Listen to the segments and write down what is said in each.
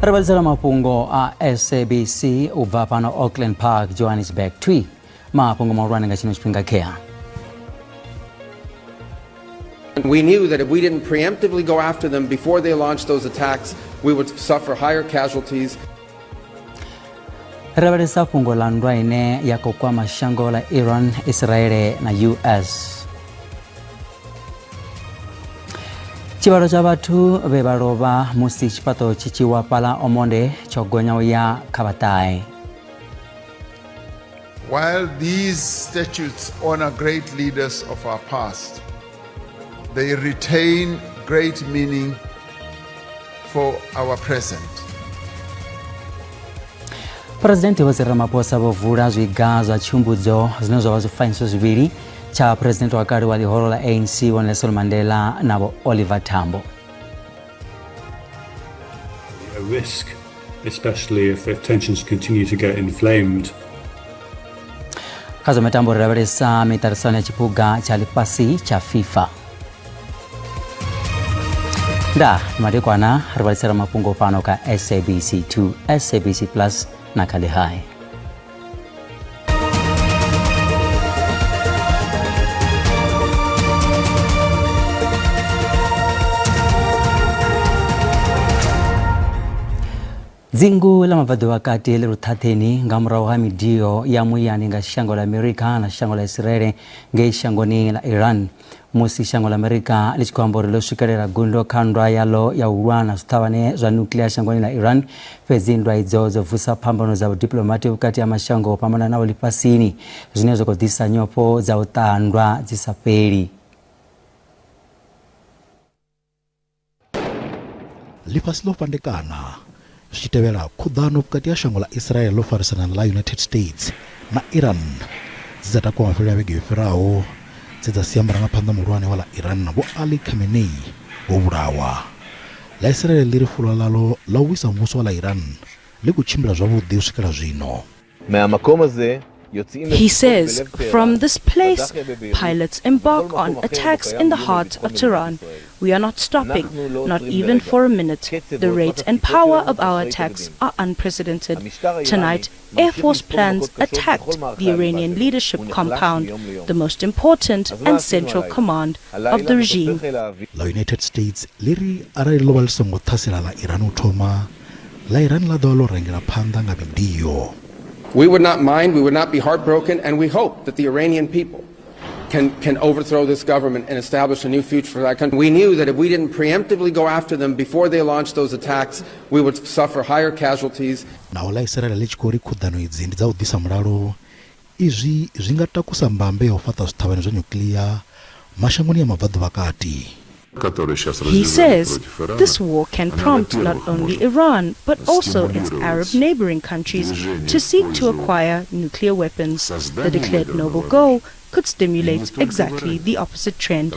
Ri vhalisela mafhungo a SABC u bva fhano Auckland Park, Johannesburg. Thwi mafhungo mahulwane nga tshino tshifhinga khea. We knew that if we didn't preemptively go after them before they launched those attacks, we would suffer higher casualties. Ri lavhelesa fhungo ḽa nndwa ine ya khou kwama shango ḽa Iran, Israele na US. Tshivhalo tsha vhathu vhe vha lovha musi tshifhaṱo tshi tshi wa fhaḽa Omonde tsho gonya u ya kha vhaṱahe. While these statutes honor great leaders of our past, they retain great meaning for our present. Phuresidennde Vho Cyril Ramaphosa vho vula zwiga zwa tshihumbudzo zwine zwa vha zwifanyiso zwivhili tsha phuresidennde wa kale wa ḽihoro ḽa ANC Vho Nelson Mandela na Vho Oliver Tambo. A risk, especially if tensions continue to get inflamed. Kha zwa mitambo ri lavhelesa miṱaṱisano ya tshiphuga tsha ḽifhasi tsha FIFA. Nda madekwana ri vhalisela mafhungo fhano kha SABC 2, SABC Plus na kha Lihai. Dzingu ḽa mabvaḓuvha kati ḽi luṱhaṱheni nga murahu ha midio ya muyani nga shango ḽa Amerika na shango ḽa Israele ngei shangoni ḽa Iran. Musi shango ḽa Amerika ḽi tshi khou amba uri ḽo swikelela gundo kha nndwa yaḽo ya u lwa na zwiṱhavhane zwa nuclear shangoni ḽa Iran, fhedzi nndwa idzo dzo vusa phambano dza vhudiplomati vhukati ha mashango o fhambananaho ḽifhasini, zwine zwa khou ḓisa nyofho dza u ṱaha nndwa dzi sa fheli. Ḽifhasi ḽo fhandekana zwi tshi tevhela khuḓano vhukati ha shango ḽa Israel ḽo farisana na ḽa United States na Iran dze dza takuwa mafhelo a vhege yo fhiraho dze dza sia murangaphanḓa muhulwane wa ḽa Iran Vho Ali Khamenei vho vhulawa. Ḽa Israel ḽi ri fulo ḽaḽo ḽa u wisa muvhuso wa ḽa Iran ḽi khou tshimbila zwavhuḓi u swikela zwino. He says from this place, pilots embark on attacks in the heart of Tehran. We are not stopping, not even for a minute. The rate and power of our attacks are unprecedented. Tonight, Air Force plans attacked the Iranian leadership compound, the most important and central command of the regime. Ḽa United States ḽi ri arali ḽo vha ḽi songo ṱhasela ḽa Iran u thoma, ḽa Iran ḽa ḓo vha ḽo rangela phanḓa nga midio. We would not mind, we would not be heartbroken, and we hope that the Iranian people can overthrow this government and establish a new future for that country. We knew that if we didn't preemptively go after them before they launched those attacks, we would suffer higher casualties. Naho ḽa Israel ḽi tshi khou ri khuḓano idzi ndi dza u ḓisa mulalo, izwi zwi nga takusa mbambe ya u fhaṱa zwiṱhavhane zwa nyukiḽia mashangoni a Mabvaḓuvha-kati. He says this war can prompt not only Iran but also its Arab neighboring countries to seek to acquire nuclear weapons. The declared noble goal could stimulate exactly the opposite trend.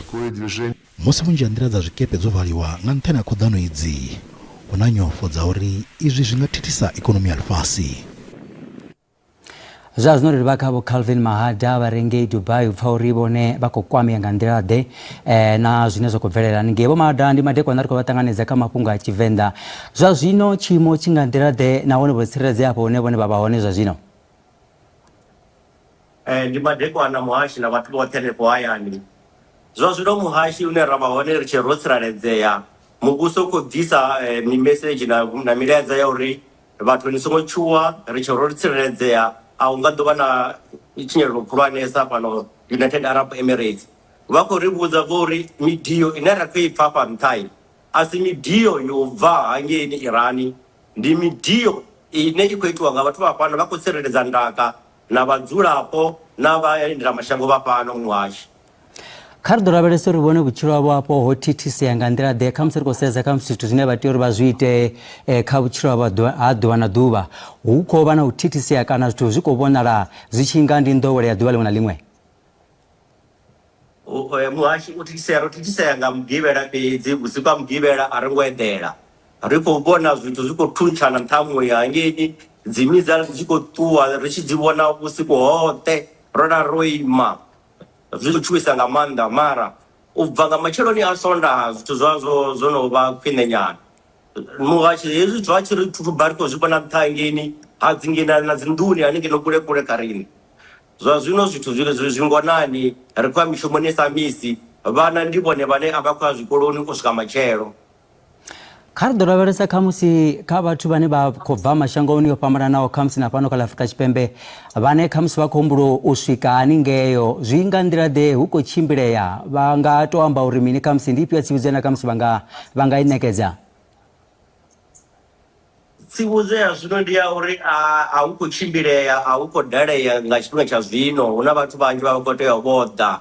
Musi vhunzhi ha nḓila dza zwikepe dzo valiwa nga nṱhani ha khuḓano idzi, hu na nyofho dza uri izwi zwi nga thithisa ikonomi ya ḽifhasi. Zwa zwino ri livha kha Vho Calvin Mahada vha re ngei Dubai u pfa uri vhone vha khou kwamea nga nḓila ḓe na zwine zwa khou bvelela haningei. Vho Mahada ndi madekwana ri khou vha ṱanganedza kha mafhungo a Tshivenḓa. Zwa zwino tshiimo tshi nga nḓila ḓe nahone vho tsireledzea afho hune vhone vha vha hone zwa zwino? Ndi madekwana muhashi na vhathu vhoṱhe hanefho hayani. Zwa zwino muhashi hune ra vha hone ri tshe ro tsireledzea, muvhuso u khou bvisa mimesedzhi na milaedza ya uri Vhathu ni songo tshuwa, ri tshe ro tsireledzea, a hu nga ḓo vha na tshinyalelo khulwanesa fhano United Arab Emirates. Vha khou ri vhudza zwa uri midio ine ra khou i pfa afha nṱha a si midio yo bva hangeini Irani, ndi midio ine i khou itiwa nga vhathu vha fhano, vha khou tsireledza ndaka na vhadzulapo na vhaendelamashango vha fhano muhasho. Kha ri ḓo lavhelesa uri vhone vhutshilo havho afho ho thithisea nga nḓila ḓe khamusi ri khou sedza khamusi zwithu zwine vha tea uri vha zwi ite kha vhutshilo havho ha ḓuvha na ḓuvha hu khou vha na u thithisea kana zwithu zwi khou vhonala zwi tshi nga ndi nḓowelo ya ḓuvha ḽiṅwe na ḽiṅwe. Muhashi u thithisea ro thithisea nga mugivhela fhedzi vhusiku ha mugivhela a ri ngo eḓela ri khou vhona zwithu zwi khou thuntshana nṱha ha muya hangeini dzi mizala dzi khou ṱuwa ri tshi dzi vhona vhusiku hoṱhe ro lala ro ima. Zwi khou tshuwisa nga maanḓa mara u bva nga matsheloni a Sondaha zwithu zwa zwo zwo no vha khwine nyana. Muhashi hezwi zwa tshi ri thuthuba ri khou zwi vhona nṱha hangeini ha dzingeni na dzi nḓuni hanengei kule kule kha riṋe. Zwa zwino zwithu zwi zwi zwi ngonani ri khou ya mishumoni sa misi vhana ndi vhone vhane a vha khou ya zwikoloni u swika matshelo. Kha ri ḓo lavhelesa khamusi kha vhathu vhane vha khou bva mashangoni o fhambananaho khamusi na fhano kha ḽa Afrika Tshipembe vhane khamusi vha khou humbula u swika haningeo zwi nga nḓila ḓe hu khou tshimbilea vha nga tou amba uri mini khamusi ndi ifhio tsivhudzo ine khamusi vha nga vha nga i ṋekedza? Tsivhudzo ya zwino ndi ya uri a hu khou tshimbilea a hu khou dalea nga tshifhinga tsha zwino hu na vhathu vhanzhi vha vha khou tea u vho ḓa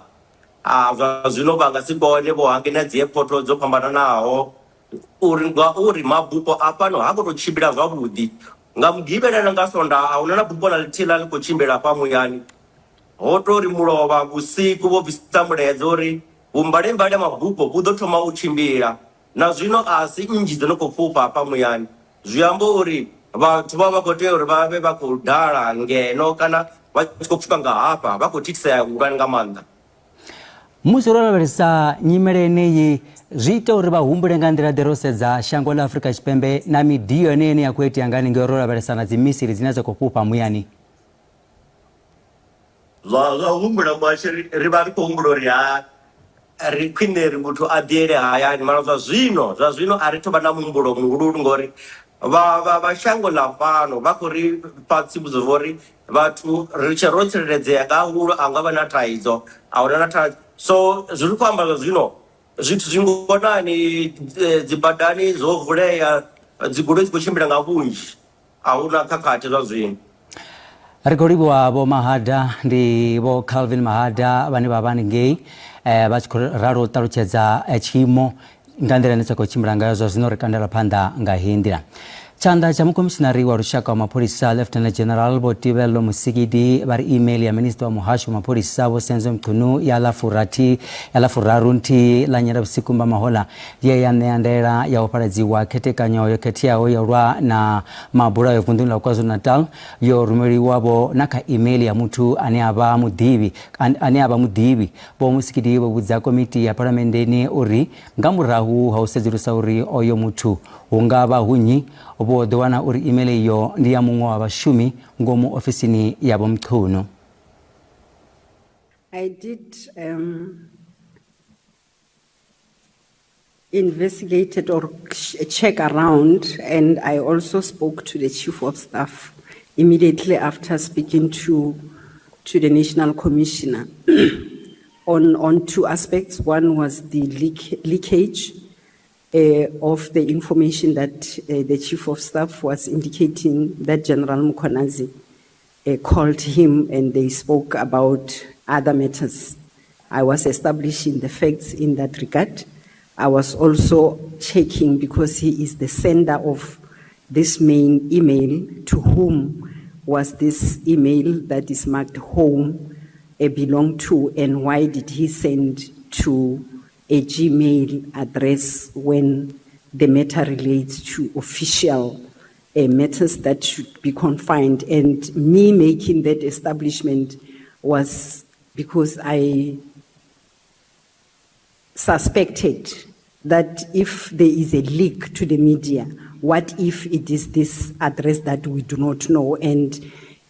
a zwa zwino vha nga si kone vho hangei na dzi airport dzo fhambananaho uri ngauri mabupo a fhano ha khou tou tshimbila zwavhuḓi nga mugivhela na nga sondaha a huna na bupo na ḽithihi ḽa ḽi khou tshimbila hafha muyani ho tori mulovha vhusiku vho bvisa mulaedza uri vhumbalembale ha mabupo vhu ḓo thoma u tshimbila na zwino a si nnzhi dzo no khou fhufha hafha muyani zwi amba uri vhathu vha vha khou tea uri vha vhe vha khou dala ngeno kana vha tshi khou pfuka nga hafha vha khou thithisea hulwane nga maanḓa. Musi ro lavhelesa nyimele yeneyi zwi ita uri vha humbule nga nḓila ḓe ro sedza shango ḽa Afrika Tshipembe na midio yeneyi ine ya khou itea nga haningei ro lavhelesa na dzimisili dzine dza khou fhufha muyani. Zwa zwa u humbula muhasho ri vha ri khou humbula uri ha ri khwine ri muthu a ḓiele hayani mara zwa zwino zwa zwino a ri thuvha na muhumbulo muhululu ngori vha vha vha shango ḽa fhano vha khou ri fha tsivhudzo zwa uri vhathu ri tshe ro tsireledzea nga hulo a nga vha na thaidzo a huna na thaidzo so zwi ri khou amba zwa zwino zwithu zwi ngonani dzi badani dzo vulea dzigoloi dzi khou tshimbila nga vhunzhi A hu na khakhathi zwa zwino. Ri khou livhuwa Vho Mahada, ndi Vho Calvin Mahada vhane vha vha haningei eh, vha tshi khou ralo u ṱalutshedza eh, tshiimo nga nḓila ine tsha khou tshimbila ngayo zwa zwino ri kandela phanḓa nga heyi nḓila. Tshanḓa tsha mukomishinari wa lushaka wa mapholisa Lieutenant General Vho Tibello Musikidi vha ri email ya minisiṱa wa muhasho wa mapholisa Vho Senzo Mchunu ya ḽa furathi ya ḽa furaru nthihi ḽa Nyendavhusiku Mbamahola ye ya ṋea ndaela ya u fhaladziwa khethekanyo yo khetheaho ya u lwa na mabulayo vunḓuni ḽa KwaZulu-Natal yo rumeliwavho na kha email ya muthu ane a vha muḓivhi ane a vha muḓivhi. Vho Musikidi vho vhudza komiti ya phalamenndeni uri nga murahu ha u sedzulusa uri oyo muthu hu nga vha hu nnyi, vho ḓo wana uri email iyo ndi ya muṅwe wa vhashumi ngomu ofisini ya Vho Mchunu. I did um, investigated or check around, and I also spoke to the chief of staff immediately after speaking to, to the national commissioner on, on two aspects. One was the leak, leakage uh, of the information that uh, the chief of staff was indicating that General Mkhwanazi uh, called him and they spoke about other matters. I was establishing the facts in that regard. I was also checking because he is the sender of this main email to whom was this email that is marked home uh, belong to and why did he send to a Gmail address when the matter relates to official uh, matters that should be confined. And me making that establishment was because I suspected that if there is a leak to the media, what if it is this address that we do not know? And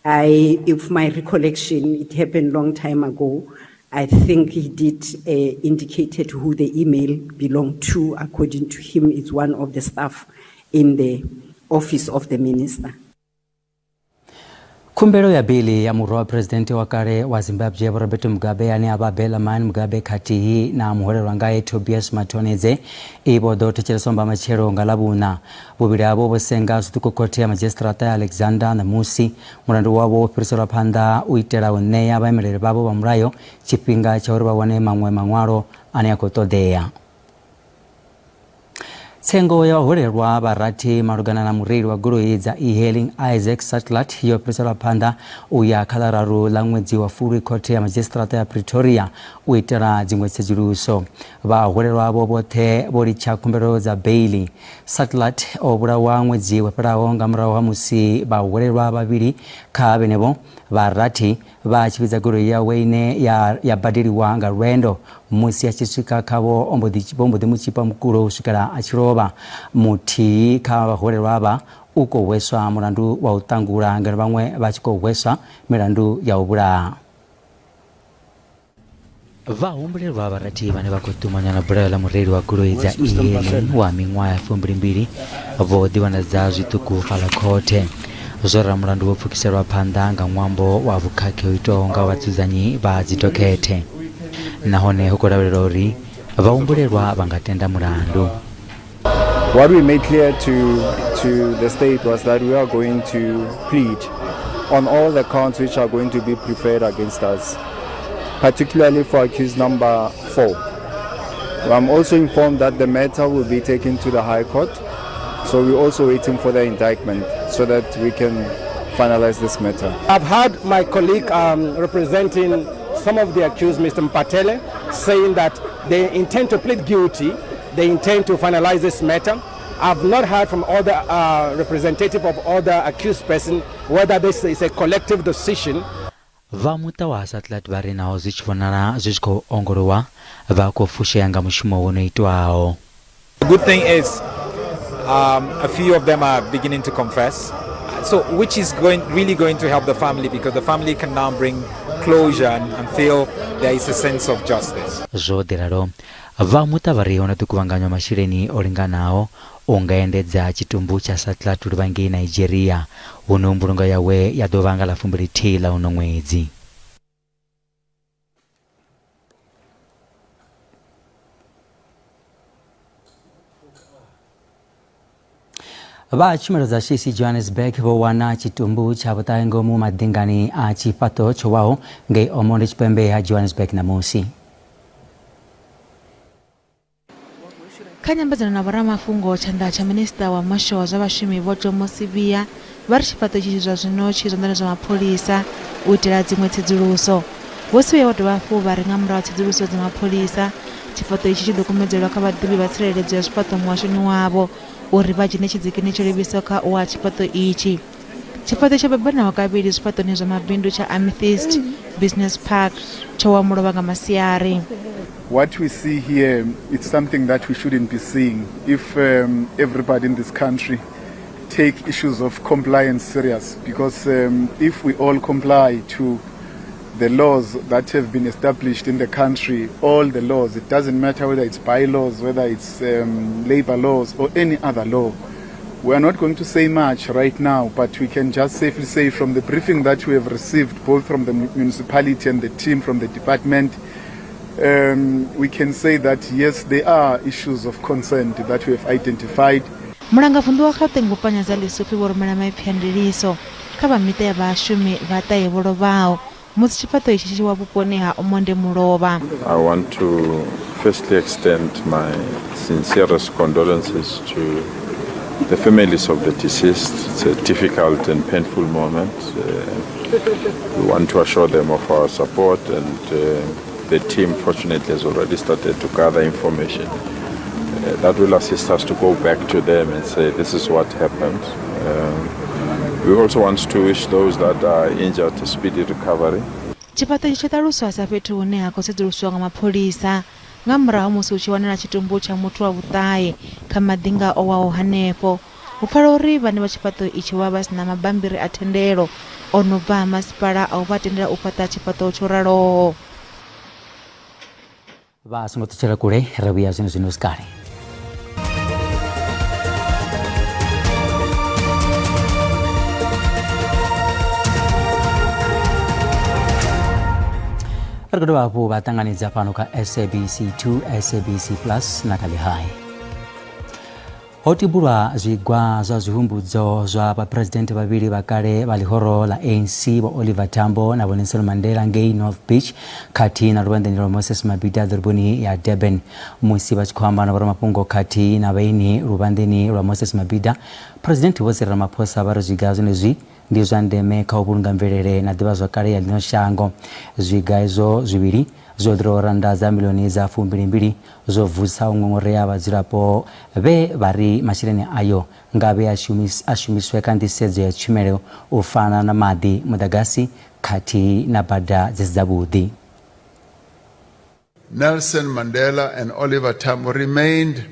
I, if my recollection, it happened long time ago, I think he did uh, indicated who the email belonged to. According to him, it's one of the staff in the office of the minister. Khumbelo ya bili ya murwa wa phresidennde wa kale wa Zimbabwe Vho Robert Mugabe ane a vha Bellarmine Mugabe khathihi na muhwelelwa ngae Tobias Matonedze i vho ḓo thetsheleswa mbamatshelo nga Ḽavhuṋa. Vhuvhili havho vho senga zwiṱuku khothe ya madzhisiṱiraṱa ya Alexander ṋamusi. Mulandu wavho wo fhiriselwa phanḓa u itela u ṋea vhaimeleli vhavho vha mulayo tshifhinga tsha uri vha wane maṅwe maṅwalo ane a khou ṱoḓea. Tsengo ya vhaholelwa vha rathi malugana na mureili wa goloi dza e-hailing Isaac Satlat yo fhiriselwa phanḓa u ya kha ḽa raru ḽa ṅwedzi wa Fulwi khothe ya madzhisiṱiraṱa ya Pretoria u itela dziṅwe tsedzuluso. Vhaholelwa avho vhoṱhe vho litsha khumbelo dza beiḽi. Satlat o vhulawa ṅwedzi wo fhelaho nga murahu ha musi vhaholelwa vhavhili kha vhenevho vha rathi. Vha tshi vhidza goloi yawe ine ya, ya badeliwa nga lwendo. Musi a tshi swika khavho, o mbo ḓi, vho mbo ḓi mu tshipa mukulo u swikela a tshi lovha. Muthihi kha vhaholelwa avha u khou hweswa mulandu wa u ṱangula ngeno vhaṅwe vha tshi khou hweswa milandu ya u vhulaha. Vhahumbulelwa vha rathi vhane vha khou ṱumanywa na bulayo ḽa mureili wa goloi dza e-hailing wa miṅwaha ya 22 vho ḓivhonadza zwiṱuku fhaḽa khothe. Zwo ralo mulandu wo pfukiselwa phanḓa nga ṅwambo wa vhukhakhi ho itwaho nga vhadzudzanyi vha dzidokhethe nahone hu khou lavhelelwa uri vhahumbulelwa vha nga tenda mulandu. What we made clear to, to the state was that we are going to plead on all the counts which are going to be preferred against us, particularly for accused number 4. I'm also informed that the matter will be taken to the High Court, so we're also waiting for the indictment so that we can finalize this matter. I've heard my colleague representing some of the accused, Mr. Mphahlele, saying that they intend to plead guilty, they intend to finalize this matter. I've not heard from other representative of other accused person whether this is a collective decision. Vha muṱa wa ha Satlat vha ri naho zwi tshi vhonala zwi tshi khou ongolowa, vha khou fushea nga mushumo wo no itwaho. The good thing is a few of them are beginning to confess, so which is really going to help the family, because the family can now bring closure and feel there is a sense of justice. Zwo ḓi ralo, vha muṱa vha ri ho no ḓi kuvhanganywa masheleni o linganaho u nga endedza tshitumbu tsha Satlat u livha ngei Nigeria, huno mbulungo yawe ya ḓo vha nga ḽa 21 ḽa uno ṅwedzi. Vha tshumelo dza shishi Johannesburg vho wana tshitumbu tsha vhuṱahe ngomu maḓingani a tshifhaṱo tsho waho ngei Omondi tshipembe ha Johannesburg ṋamusi. Kha nyambedzano na vhoramafhungo, tshanḓa tsha minisiṱa wa muhasho wa zwa vhashumi Vho Jomo Sibiya vha ri tshifhaṱo itshi zwa zwino tshi zwanḓani zwa mapholisa u itela dziṅwe tsedzuluso. Vho Sibiya vho dovha hafhu vha ri nga murahu ha tsedzuluso dza mapholisa, tshifhaṱo itshi tshi ḓo kumedzelwa kha vhaḓivhi vha tsireledzo ya zwifhaṱo muhashoni wavho uri vha dzhene tshidzikini tsho livhisaho kha u wa tshifhaṱo itshi. Tshifhaṱo tsho bebanaho kavhili zwifhaṱoni zwa mabindu tsha Amethyst Business Park tsho wa mulovha nga masiari. What we see here, it's something that we shouldn't be seeing if everybody in this country take issues of compliance serious, because if we all comply to the laws that have been established in the country, all the laws, it doesn't matter whether it's bylaws, whether it's labor laws or any other law. We are not going to say much right now, but we can just safely say from the briefing that we have received, both from the municipality and the team from the department, we can say that yes, there are issues of concern that we have identified. Mulangavunḓu wa Gauteng Vho Panyaza Lesufi vho rumela maipfi a ndiliso kha vha miṱa ya vhashumi vha ṱahe vho lovhaho musi tshifhaṱo itshi tshi tshi wa vhuponi ha Omonde mulovha. I want to firstly extend my sincerest condolences to the families of the deceased. It's a difficult and painful moment. We want to assure them of our support, and the team fortunately has already started to gather information that will assist us to go back to them and say this is what happened. We also want to wish those that are injured a speedy recovery. Tshifhaṱo itshi tsho ṱaluswa sa fhethu hune ha khou sedzuluswa nga mapholisa nga murahu ha musi hu tshi wanala tshitumbu tsha muthu wa vhuṱahe kha maḓinga o waho hanefho. Hu pfala uri vhaṋe vha tshifhaṱo itshi vho vha vha si na mabambiri a thendelo o no bva ha masipala a u vha tendela u fhaṱa tshifhaṱo tsho raloho. Vha songo ṱutshela kule, ri vhuya zwino zwino si kale. Ri khou dovha hafhu vha ṱanganedza fhano kha SABC 2, SABC Plus na kha Ḽihai. Ho tibulwa zwigwa zwa zwihumbudzo zwa vhaphuresidennde vhavhili vha kale vha ḽihoro ḽa ANC Vho Oliver Tambo na Vho Nelson Mandela ngei North Beach khathihi na luvhanḓeni lwa Moses Mabhida ḓoroboni ya Durban. Musi vha tshi khou amba na vhoramafhungo khathihi na vhaeni luvhanḓeni lwa Moses Mabhida, Phuresidennde Vho Cyril Ramaphosa vha ri zwiga zwenezwi ndi zwa ndeme kha u vhulunga mvelele na ḓivhazwakale ya ḽino shango. Zwiga izwo zwivhili zwo ḓuraho rannda dza miḽioni dza fumbilimbili zwo vusa u ṅoṅorea ha vhadzulapo vhe vha ri masheleni ayo nga vhe a shumiswe kha nḓisedzo ya tshumelo u fana na maḓi, muḓagasi khathihi na bada dzi si dzavhuḓi. Nelson Mandela and Oliver Tambo remained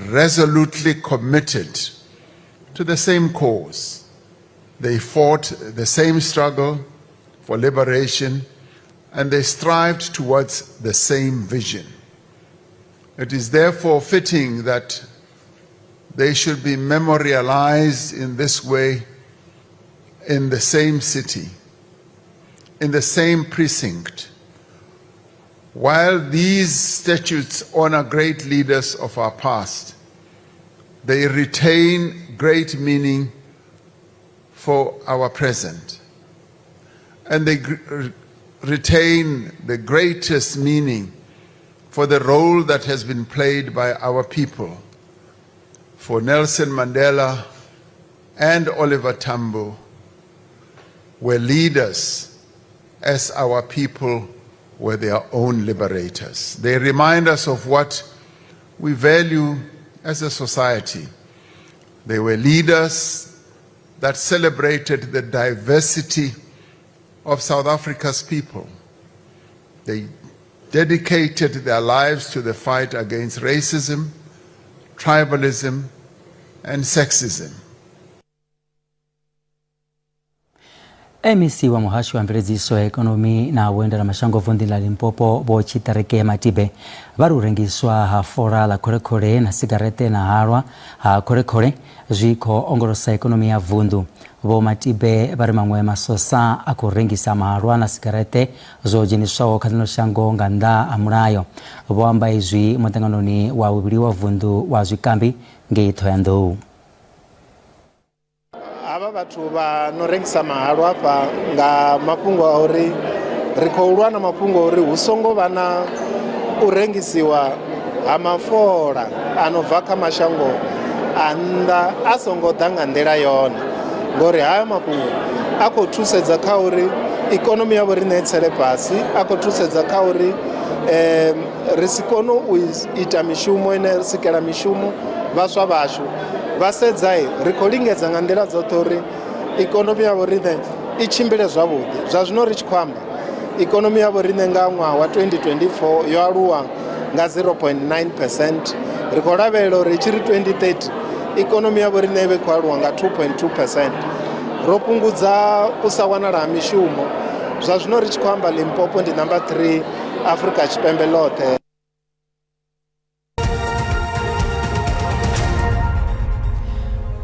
resolutely committed to the same cause. They fought the same struggle for liberation and they strived towards the same vision. It is therefore fitting that they should be memorialized in this way in the same city, in the same precinct. While these statutes honor great leaders of our past, they retain great meaning for our present. And they retain the greatest meaning for the role that has been played by our people. For Nelson Mandela and Oliver Tambo were leaders as our people were their own liberators. They remind us of what we value as a society. They were leaders that celebrated the diversity of South Africa's people. They dedicated their lives to the fight against racism, tribalism, and sexism. MEC wa Muhasho wa Mveledziso ya Ikonomi na Vhuendelamashango vunḓuni ḽa Limpopo Vho Tshiṱereke Matibe vha ri u rengiswa ha fola ḽa kholekhole na sigareṱe na halwa ha kholekhole zwi khou ongolosa ikonomi ya vunḓu. Vho Matibe vha ri maṅwe masosa a khou rengisa mahalwa na sigareṱe zwo dzheniswaho kha ḽino shango nga nnḓa ha mulayo. Vho amba izwi muṱanganoni wa vhuvhili wa vunḓu wa zwikambi ngei Ṱhohoyanḓou. Havha vhathu vha no rengisa mahalwa afha nga mafhungo a uri ri khou lwa na mafhungo a uri hu songo vha na u rengisiwa ha mafola a no bva kha mashango a nnḓa a songo ḓa nga nḓila yone, ngori haya mafhungo a khou thusedza kha uri ikonomi ya vho riṋe i tsele fhasi, a khou thusedza kha uri ri si kone u ita mishumo ine ri sikela mishumo vhaswa vhashu. Vha sedza ri khou lingedza nga nḓila dzoṱhe uri ikonomi ya vho riṋe i tshimbile zwavhuḓi. Zwa zwino ri tshi khou amba ikonomi ya vho riṋe nga ṅwaha wa 2024 yo aluwa nga 0.9 percent. Ri khou lavhelela uri tshi ri 2030 ikonomi ya vho riṋe i vhe khou aluwa nga 2.2 percent. Ro fhungudza u sa wanala ha mishumo. Zwa zwino ri tshi khou amba Limpopo ndi number 3 Afrika Tshipembe ḽoṱhe.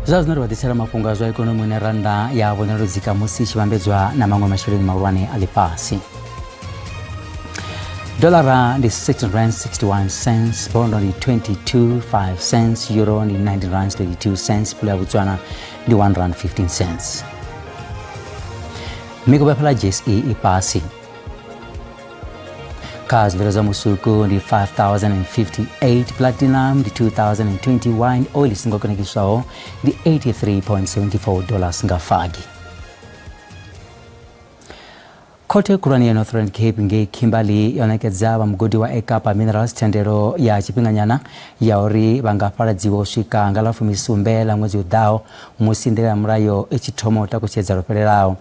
Zwa zwino ri vha ḓisela mafhungo a zwa ikonomi une rannda ya vhonala dzika musi i tshi vhambedzwa na maṅwe masheleni mahulwane a ḽifhasi. Dolara ndi 16 rand 61 cents, bondo ndi 22.5 cents, euro ndi 19 rand 22 cents, pula ya Botswana ndi 1 rand 15 cents. Mikovhe fhala JSE i fhasi. Kha zwibveledzwa zwa musuku ndi 5058, platinum ndi 2021, oil i songo konekiswaho ndi 83.74 dollars nga fagi. Khothe khulwane ya Northern Cape ngei Kimberley yo ṋekedza vha mugodi wa Ekapa Minerals thendelo ya tshifhinganyana ya uri vha nga fhaladziwa u swika nga ḽa fumisumbe ḽa ṅwedzi u ḓaho musi nḓila ya mulayo i tshi thoma u takutshedza lwo fhelelaho.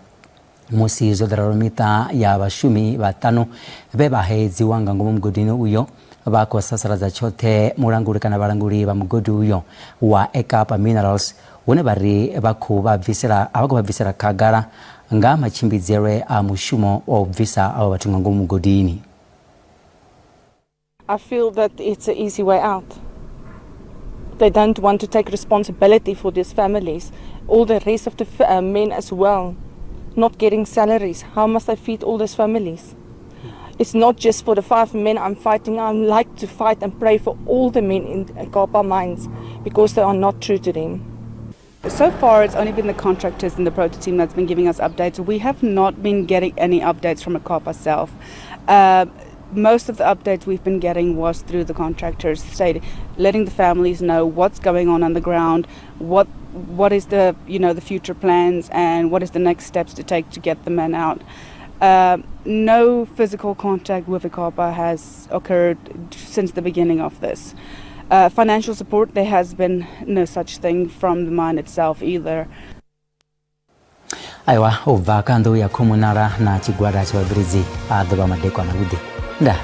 Musi zwo ḓo ralo miṱa ya vhashumi vhaṱanu vhe vha haedziwa nga ngomu mugodini uyo vha khou sasaladza tshoṱhe mulanguli kana vhalanguli vha mugodi uyo wa Ekapa Minerals hune vha ri vha khou vha bvisela a vha khou vha bvisela khagala nga matshimbidzelwe a mushumo wa u bvisa avho vhathu nga ngomu mugodini. I feel that it's an easy way out. They don't want to take responsibility for these families. All the rest of the men as well, not getting salaries. How must I feed all these families? It's not just for the 5 men I'm fighting. I like to fight and pray for all the men in Ekapa mines because they are not true to them. So far, it's only been the contractors and the project team that's been giving us updates. We have not been getting any updates from Ekapa itself. Most of the updates we've been getting was through the contractors, stating, letting the families know what's going on the ground, what what is the, you know, the future plans and what is the next steps to take to get the men out. No physical contact with iCAPA has occurred since the beginning of this. Financial support, there has been no such thing from the mine itself either. Aiwa u bva kha nḓou ya khomunala na tshigwada tsha vhabveledzi a ḓo vha madekwana vhuḓi ndaa.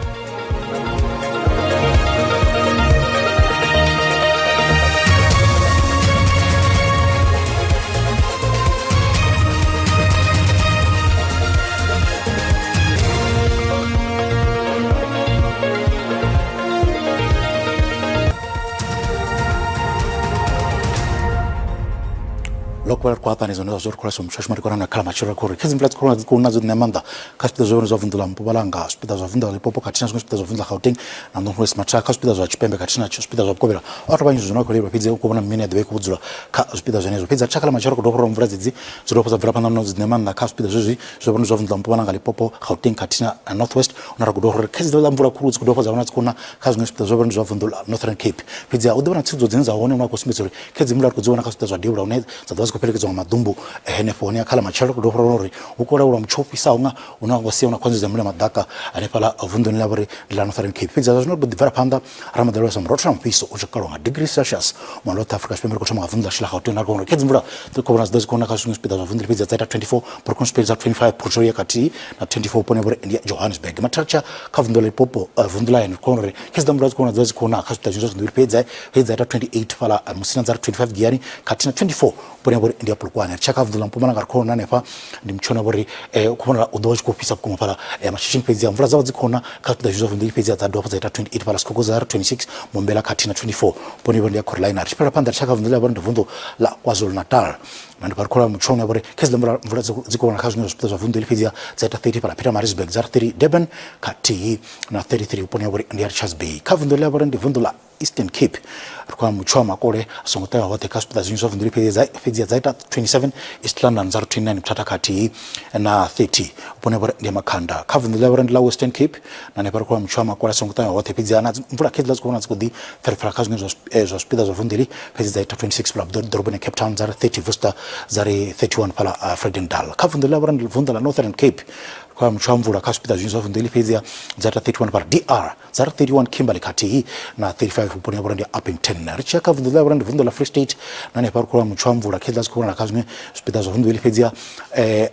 Lokubala kwaṱani zwone zwa zwo ri khou lasa mushashu matikwana na khala matshelo khori khedzi mvula dzi khou dzi khou na dzo ṋea maanḓa kha zwipiḓa zwa zwa vunḓu ḽa Mpumalanga, zwipiḓa zwa vunḓu ḽa Limpopo khathihi na zwiṅwe zwipiḓa zwa vunḓu ḽa Gauteng na North West mathina kha zwipiḓa zwa Tshipembe khathihi na zwipiḓa zwa Vhukovhela. A tou vha nyizwo zwino a khou lelwa fhedzi u khou vhona mini ya ḓovha i khou vhudzula kha zwipiḓa zwenezwo. Fhedzi tshakha ḽa matshelo khou dovha mvula dzedzi dzi dovha dza bvela phanḓa na dzi ṋea maanḓa kha zwipiḓa zwezwi zwa vhone zwa vunḓu ḽa Mpumalanga, Limpopo, Gauteng khathihi na North West. Hune ra khou dovha uri khedzi ḽa mvula khulu dzi khou dovha dza vhona dzi khou na kha zwiṅwe zwipiḓa zwa vhone zwa vunḓu ḽa Northern Cape. Fhedzi hu ḓo vha na tsivhudzo dzine dza hone hune a khou sumbedza uri khedzi mvula ri khou dzi vhona kha zwipiḓa zwa devhula hune dza ḓo vha dzi khou fhelekedziwa nga maḓumbu henefho. Hone kha ḽa matshelo ri khou dovha uri hu khou laulwa mutsho u fhisaho nga hune wa nga sia hu na khonadzeo dza mililo ya maḓaka hanefhaḽa vunḓuni ḽa vhori ndi ḽa Northern Cape. Fhedzi zwa zwino ri ḓo ḓi bvela phanḓa ra mbo ḓi lavhelesa murotho na mufhiso u tshi kalwa nga degree Celsius muhanga wa Afrika Tshipembe. Ri khou thoma nga vunḓu ḽashu ḽa Gauteng ra kona uri khedzi mvula dzi khou vhona dzi ḓo dzi khou na kha zwiṅwe zwipiḓa zwa vunḓu fhedzi dza ita 24 Polokwane Spurs dza 25 Pretoria khathihi na 24 vhuponi ha vhori ndi ya Johannesburg. Mathetsha kha vunḓu ḽa Limpopo vunḓu ḽa hayani ri khou uri khedzi dza mvula dzi khou vhona dzi khou na kha zwipiḓa zwinzhi zwa vunḓu fhedzi fhedzi dza ita 28 fhaḽa Musina dza ri 25 Giyani khathihi na 24 vhuponi ha vhori ndi ya Polokwane. Ri tshaka vunḓu ḽa Mpumalanga ri khou vhona hanefha ndi mutshona vhori u khou vhonala u ḓo vha tshi khou fhisa vhukuma fhaḽa Mashishini fhedzi mvula dza vha dzi khou na kha zwipiḓa zwinzhi zwa vunḓu fhedzi dza dovha dza ita 28 fhaḽa Sikhokho dza ri 26 Mombela khathihi na 24 vhuponi vhori ndi ya Corlina. Ri tshi fhela phanḓa ri tshaka vunḓu ḽa vhori ndi vunḓu ḽa KwaZulu-Natal na ndi khou mutsho une vhori kha dziḽa mvula mvula dzi khou vhona kha zwiṅwe zwipiḓa zwa vunḓu ḽi fhedzi dza ita 30 fhaḽa Pietermaritzburg dza ri 30 Durban khathihi na 33 vhuponi ha vhori ndi ya Richards Bay. Kha vunḓu ḽa vhori ndi vunḓu ḽa Eastern Cape ri khou amba mutsho wa makole a songo ṱavha hoṱhe kha zwipiḓa zwinzhi zwa vunḓu ḽi fhedzi dza ita 27 East London dza ri 29 Mthatha khathihi na 30 vhuponi ha vhori ndi ya Makhanda. Kha vunḓu ḽa vhori ndi ḽa Western Cape na hanefha ri khou amba mutsho wa makole a songo ṱavha hoṱhe fhedzi na mvula khedziḽa dzi khou vhona dzi khou ḓi pferepfera kha zwiṅwe zwa zwipiḓa zwa vunḓu ḽi fhedzi dza ita 26 fhaḽa ḓoroboni ya Cape Town dza ri 30 Worcester dza ri 31 fhaḽa Vredendal. Kha vunḓu ḽa vhori ndi vunḓu ḽa Northern Cape ri khou amba mutsho wa mvula kha zwipiḓa zwinzhi zwa vunḓu ḽi fhedzi dza ita 31 fhaḽa DR dza ri 31 Kimberley khathihi na 35 vhuponi ha vhori ndi Upington. Ri tshi ya kha vunḓu ḽa vhori ndi vunḓu ḽa Free State na hanefha ri khou wana mutsho wa mvula khedziḽa dzi khou vhonala kha zwiṅwe zwipiḓa zwa vunḓu ḽi fhedzi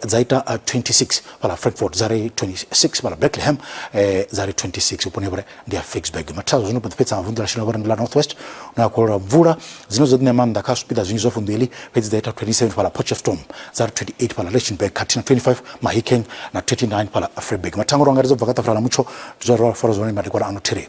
dza ita 26 fhaḽa Frankfurt dza ri 26 fhaḽa Bethlehem dza ri 26 vhuponi ha vhori ndi ya Ficksburg. Mathada zwino ḓi fhedza nga vunḓu ḽashu ḽa vhori ndi ḽa North West hune ha khou lwela mvula dzine dzo ṋea maanḓa kha zwipiḓa zwinzhi zwa vunḓu heḽi fhedzi dza ita 27 fhaḽa Potchefstroom dza ri 28 fhaḽa Lichtenburg khathihi na 25 Mahikeng na 29 fhaḽa Vryburg. Mathango ro angaredza u bva kha ṱafula ḽa mutsho ndi zwa ro fara zwone madekwana ano thiri.